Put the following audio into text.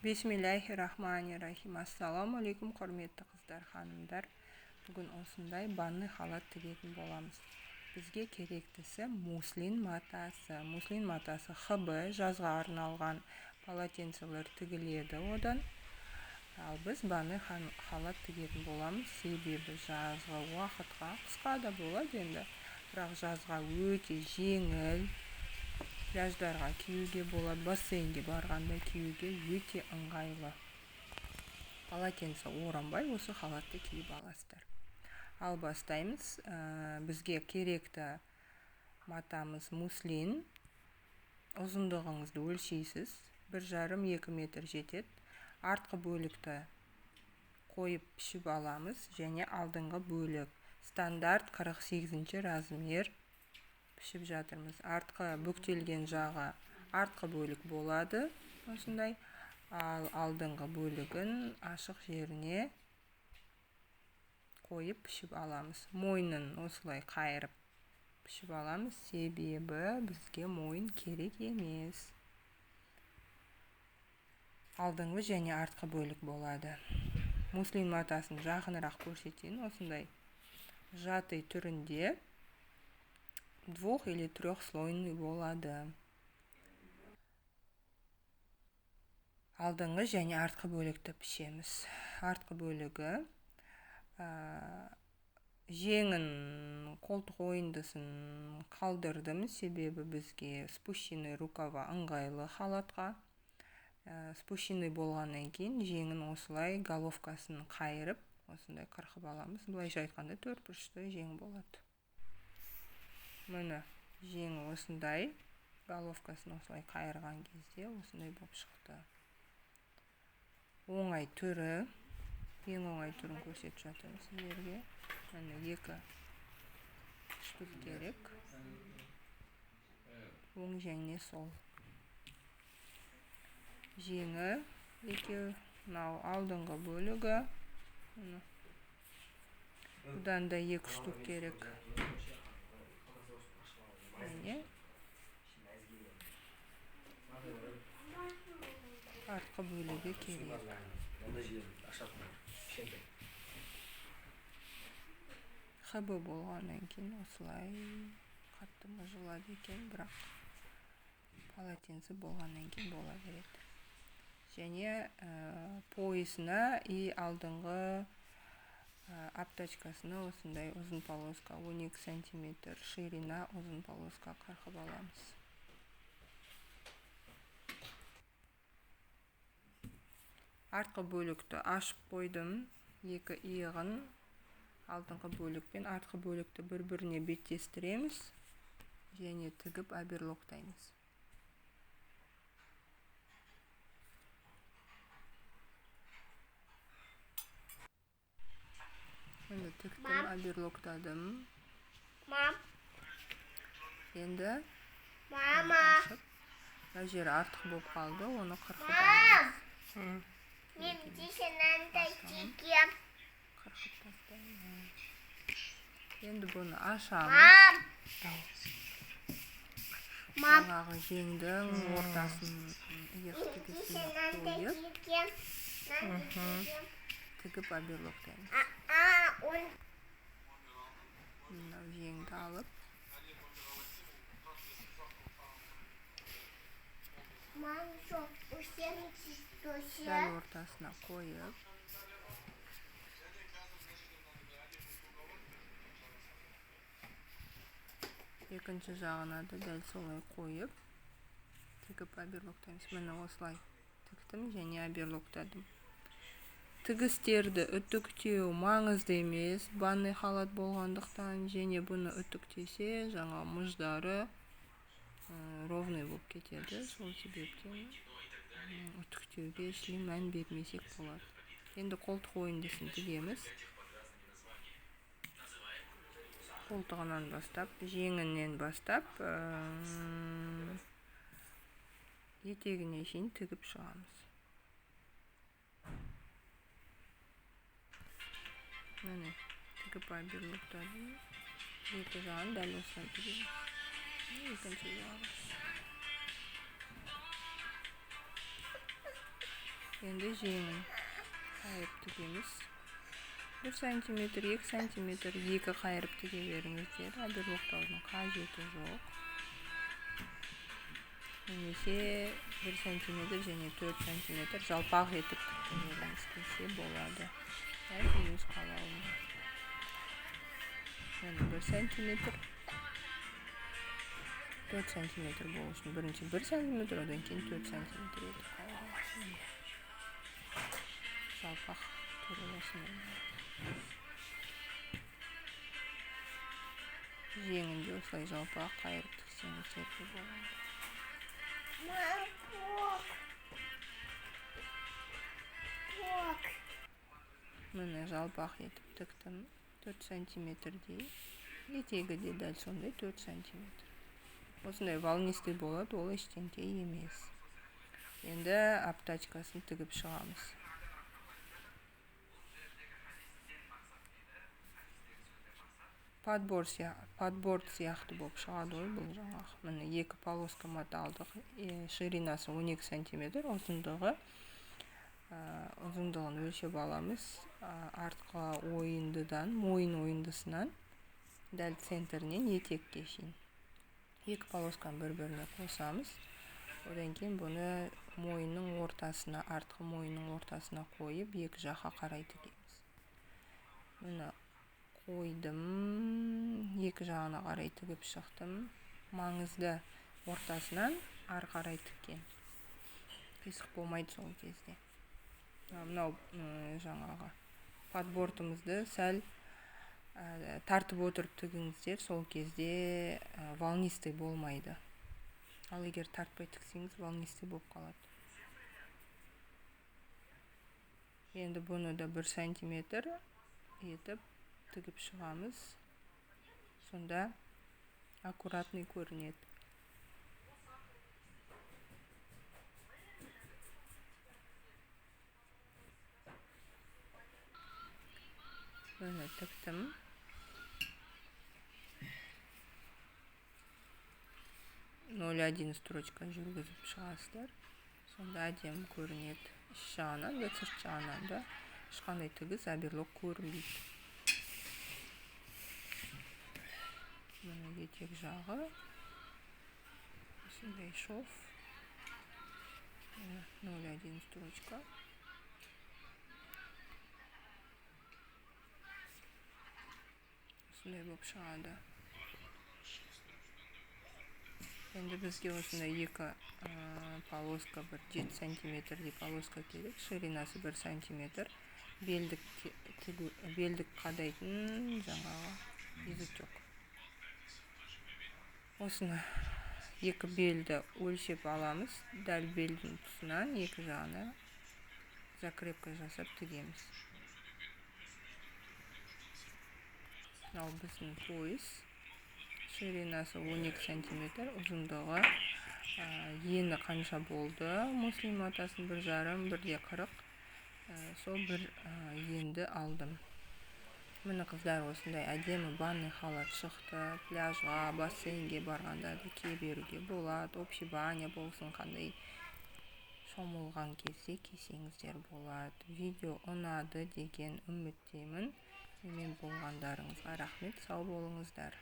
Бисмиллахи-рахмани-рахим. Ассалаумағалейкум, құрметті қыздар, ханымдар. Бүгін осындай банный халат тігетін боламыз. Бізге керектісі муслин матасы. Муслин матасы ХБ, жазға арналған полотенцелер тігіледі одан. Ал біз банный халат тігетін боламыз, себебі жазғы уақытқа қысқа да болады енді, бірақ жазға өте жеңіл. Пляждарға киюге болады, бассейнге барғанда киюге өте ыңғайлы. Полотенце оранбай осы халатты киіп аласыздар. Ал бастаймыз. Бізге керекті матамыз муслин. Ұзындығыңызды өлшейсіз. 1,5-2 метр жетеді. Артқы бөлікті қойып пішіп аламыз және алдыңғы бөлік стандарт 48 размер пішіп жатырмыз. Артқы бүктелген жағы артқы бөлік болады осындай, ал алдыңғы бөлігін ашық жеріне қойып пішіп аламыз. Мойнын осылай қайырып пішіп аламыз, себебі бізге мойын керек емес. Алдыңғы және артқы бөлік болады. Муслин матасын жақынырақ көрсетейін. Осындай жатый түрінде двух- или трехслойный болады. Алдыңғы және артқы бөлікті пішеміз. Артқы бөлігі жеңін, қолтық ойындысын қалдырдым, себебі бізге спущенный рукава ыңғайлы халатқа. Спущенный болғаннан кейін жеңін осылай головкасын қайырып, осындай қырқып аламыз. Былайша айтқанда төрт бұрышты жең болады. Міне, жеңі осындай, головкасын осылай қайырған кезде осындай болып шықты. Оңай түрі, ең оңай түрін көрсетіп жатырмын сіздерге. Міне, 2 штук керек. Оң және сол. Жеңі екеу, мынау алдыңғы бөлігі. Міне. Бұдан да 2 штук керек. Міне. Артқы бөлігі керек. ХБ болғаннан кейін осылай қатты мыжылады екен, бірақ полотенце болғаннан кейін бола береді. Және поясына и алдыңғы аптачкасына осындай ұзын полоска, 12 сантиметр ширина ұзын полоска қырқып аламыз. Артқы бөлікті ашып қойдым, екі иығын алдыңғы бөлік пен артқы бөлікті бір-біріне беттестіреміз және тігіп оверлоктаймыз. Енді тіктім, оверлоктадым. Енді ашып, мына жері артық болып қалды, оны қырқып аламыз. Мен десенантай тегем. Қырқып тастаймыз. Енді бұны ашамыз. Жаңағы жеңдің ортасын иық тігісіне қойып, тігіп оверлоктаймыз. Мынау жеңді алып, дәл ортасына қойып, екінші жағына да дәл солай қойып, тігіп оверлоктаймыз. Міне осылай тіктім және оверлоктадым. Тігістерді үтіктеу маңызды емес, банный халат болғандықтан, және бұны үтіктесе жаңа мұждары ровный болып кетеді. Сол себептен үтіктеуге ешқандай мән бермесек болады. Енді қолтық ойындысын тігеміз. Қолтығынан бастап, жеңінен бастап, етегіне шейін тігіп шығамыз. Міне, тігіп оверлоктадым. Екі жағын дәл осылай тігеміз. Екінші жағы. Енді жеңін қайырып тігеміз. 1 сантиметр, 2 сантиметр, 2 қайырып тіге беріңіздер. Оверлоктаудың қажеті жоқ. Немесе 1 сантиметр және 4 сантиметр жалпақ етіп тіккендеріңіз келсе болады. Әркім өз қалауында. Міне 1 сантиметр, 4 сантиметр болу үшін бірінші 1 сантиметр, одан кейін 4 сантиметр етіп қайырамыз. Жалпақ түрі осындай. Жеңінде осылай жалпақ қайырып тіксеңіздер де болады. Міне жалпақ етіп тіктім 4 сантиметрдей. Етегі де дәл сондай 4 сантиметр. Осындай волнистый болады, ол ештеңке емес. Енді обтачкасын тігіп шығамыз. Подбор сияқты болып шығады ғой бұл жаңағы. Міне 2 полоска мата алдық. Ширинасы 12 сантиметр, ұзындығын өлшеп аламыз. Артқы ойындыдан, мойын ойындысынан дәл центрінен етекке шейін. 2 полосканы бір-біріне қосамыз. Одан кейін бұны мойынның ортасына, артқы мойынның ортасына қойып, екі жаққа қарай тігеміз. Міне қойдым, екі жағына қарай тігіп шықтым. Маңызды ортасынан ары қарай тіккен. Қисық болмайды сол кезде. Мынау жаңағы подбортымызды сәл тартып отырып тігіңіздер, сол кезде волнистый болмайды. Ал егер тартпай тіксеңіз, волнистый болып қалады. Енді бұны да 1 сантиметр етіп тігіп шығамыз. Сонда аккуратный көрінеді. Міне тіктім. Ноль один строчка жүргізіп шығасыздар. Сонда әдемі көрінеді. Іш жағынан да, сырт жағынан да ешқандай тігіс, оверлок көрінбейді. Міне етек жағы. Осындай шов. Міне ноль один строчка. Осындай болып шығады. Енді бізге осындай 2 полоска, бір 7 сантиметрдей полоска керек. Ширинасы 1 сантиметр. Белдік тігу, белдік қадайтын жаңағы язычок. Осыны 2 белді өлшеп аламыз. Дәл белдің тұсынан екі жағына закрепка жасап тігеміз. Мынау біздің пояс. Ширинасы 12 сантиметр, ұзындығы, ені қанша болды? Муслим матасын бір жарым, бірде қырық. Сол бір енді алдым. Міне қыздар, осындай әдемі банный халат шықты. Пляжға, бассейнге барғанда да кие беруге болады. Общий баня болсын, қандай шомылған кезде кисеңіздер болады. Видео ұнады деген үміттемін. Менімен болғандарыңызға рахмет, сау болыңыздар.